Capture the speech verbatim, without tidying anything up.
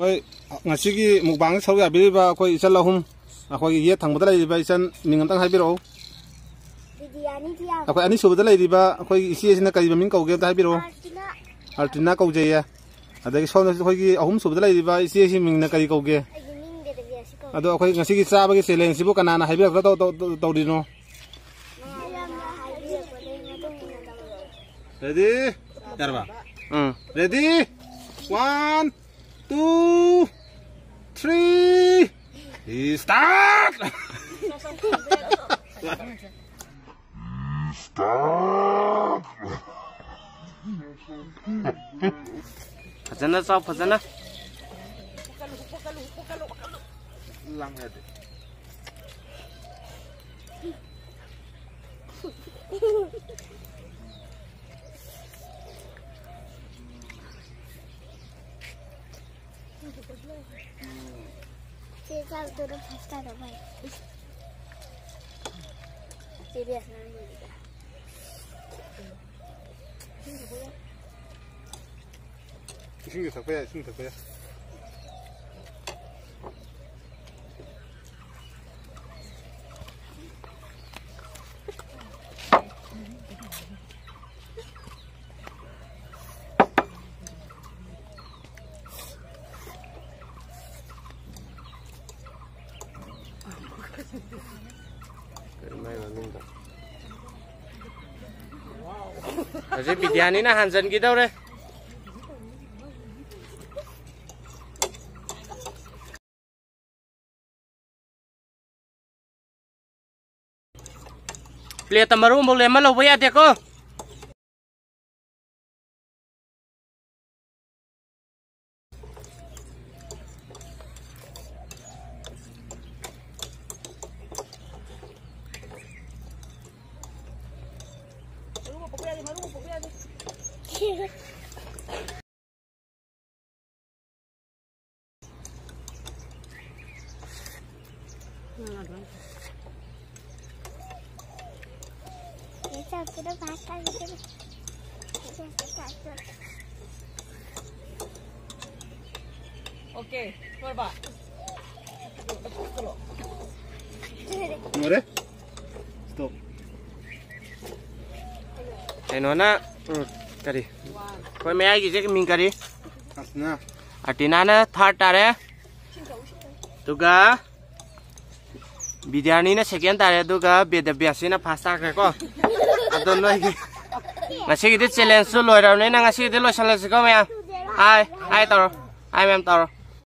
ꯑꯩꯈꯣꯏ ꯉꯁꯤꯒꯤ ꯃꯨꯛꯕꯥꯡꯗ ꯁꯔꯨꯛ ꯌꯥꯕꯤꯔꯤꯕ ꯑꯩꯈꯣꯏ ꯏꯆꯜ ꯑꯍꯨꯝ, ꯑꯩꯈꯣꯏꯒꯤ ꯌꯦꯠ ꯊꯪꯕꯗ ꯂꯩꯔꯤꯕ ꯏꯆꯟ ꯃꯤꯡ ꯑꯝꯇꯪ ꯍꯥꯏꯕꯤꯔꯛꯎ꯫ ꯕꯤꯗ꯭ꯌꯥꯅꯤ ꯊꯤꯌꯥꯝ꯫ ꯑꯩꯈꯣꯏ ꯑꯅꯤꯁꯨꯕꯗ ꯂꯩꯔꯤꯕ ꯑꯩꯈꯣꯏꯒꯤ ꯏꯆꯦꯁꯤꯅ ꯀꯔꯤ ꯃꯃꯤꯡ ꯀꯧꯒꯦ ꯑꯝꯇ ꯍꯥꯏꯕꯤꯔꯛꯑꯣ꯫ ꯑꯥꯔꯇꯤꯅꯥ꯫ ꯑꯥꯔꯇꯤꯅꯥ ꯀꯧꯖꯩꯌꯦ꯫ ꯑꯗꯒꯤ ꯁꯣꯝꯗꯁꯨ ꯑꯩꯈꯣꯏꯒꯤ ꯑꯍꯨꯝꯁꯨꯕꯗ ꯂꯩꯔꯤꯕ ꯏꯆꯦꯁꯤ ꯃꯤꯡꯅ ꯀꯔꯤ ꯀꯧꯒꯦ? ꯑꯩꯒꯤ ꯃꯤꯡ ꯕꯦꯗꯕꯤꯌꯥꯁꯤ ꯀꯧꯏ꯫ ꯑꯗꯣ ꯑꯩꯈꯣꯏ ꯉꯁꯤꯒꯤ ꯆꯥꯕꯒꯤ ꯆꯦꯂꯦꯟꯖꯁꯤꯕꯨ ꯀꯅꯥꯅ ꯍꯥꯏꯕꯤꯔꯛꯇ ꯇꯧ-, ꯇꯧ-, ꯇꯧ-, ꯇꯧꯔꯤꯅꯣ? ꯃꯌꯥꯝꯅ ꯍꯥꯏꯕꯤꯔꯛꯄꯗꯨꯒꯤ ꯃꯇꯨꯡ ꯏꯟꯅ ꯇꯧꯔꯛꯑꯣ꯫ Ready? ꯌꯥꯔꯕ? ꯎꯝ꯫ Ready? One, two, three, start! ꯐꯖꯅ ꯆꯥꯎ, ꯐꯖꯅ꯫ ꯂꯥꯡ ꯌꯥꯗꯦ꯫ ꯆꯦ ꯆꯥꯛꯇꯨꯗ ꯐꯥꯁ ꯇꯥꯗ ꯃꯥꯜꯂꯦ꯫ ꯆꯦ ꯕꯦꯁꯅ ꯂꯣꯏꯔꯦ꯫ ꯏꯁꯤꯡꯗꯤ ꯊꯛꯄ ꯌꯥꯏ, ꯏꯁꯤꯡ ꯊꯛꯄ ꯌꯥꯏ꯫ ꯀꯔꯤ ꯃꯥꯏ ꯃꯃꯤꯡꯗꯣ? ꯍꯧꯖꯤꯛ ꯕꯤꯗ꯭ꯌꯥꯅꯤꯅ ꯍꯥꯟꯖꯟꯈꯤꯗꯧꯔꯦ꯫ ꯄ꯭ꯂꯦꯠꯇ ꯃꯔꯨ ꯑꯃꯐꯥꯎ ꯂꯦꯝꯍꯜꯍꯧꯕ ꯌꯥꯗꯦꯀꯣ꯫ ꯂꯣꯏꯔꯦ꯫ ꯁ꯭ꯇꯣꯞ꯫ ꯀꯩꯅꯣꯅ, ꯎꯝ, ꯀꯔꯤ? ꯑꯩꯈꯣꯏ ꯃꯌꯥꯏꯒꯤꯁꯦ ꯃꯤꯡ ꯀꯔꯤ? ꯑꯁꯅꯥ꯫ ꯑꯇꯤꯅꯥꯅ ꯊꯥꯔꯠ ꯇꯥꯔꯦ꯫ ꯑꯗꯨꯒ ꯕꯤꯗ꯭ꯌꯥꯅꯤꯅ ꯁꯦꯀꯦꯟ ꯇꯥꯔꯦ꯫ ꯑꯗꯨꯒ ꯕꯦꯗꯕ꯭ꯌꯥꯁꯤꯅ ꯐꯥꯔꯁ ꯇꯥꯈ꯭ꯔꯦꯀꯣ꯫ ꯑꯗꯣ ꯅꯣꯏꯒꯤ ꯉꯁꯤꯒꯤꯗꯤ ꯆꯦꯂꯦꯟꯖꯁꯨ ꯂꯣꯏꯔꯕꯅꯤꯅ ꯉꯁꯤꯒꯤꯗꯤ ꯂꯣꯏꯁꯤꯜꯂꯁꯤꯀꯣ ꯃꯌꯥꯝ꯫ ꯍꯥꯏ, ꯍꯥꯏ ꯇꯧꯔꯣ꯫ ꯍꯥꯏ ꯃꯌꯥꯝ ꯇꯧꯔꯣ꯫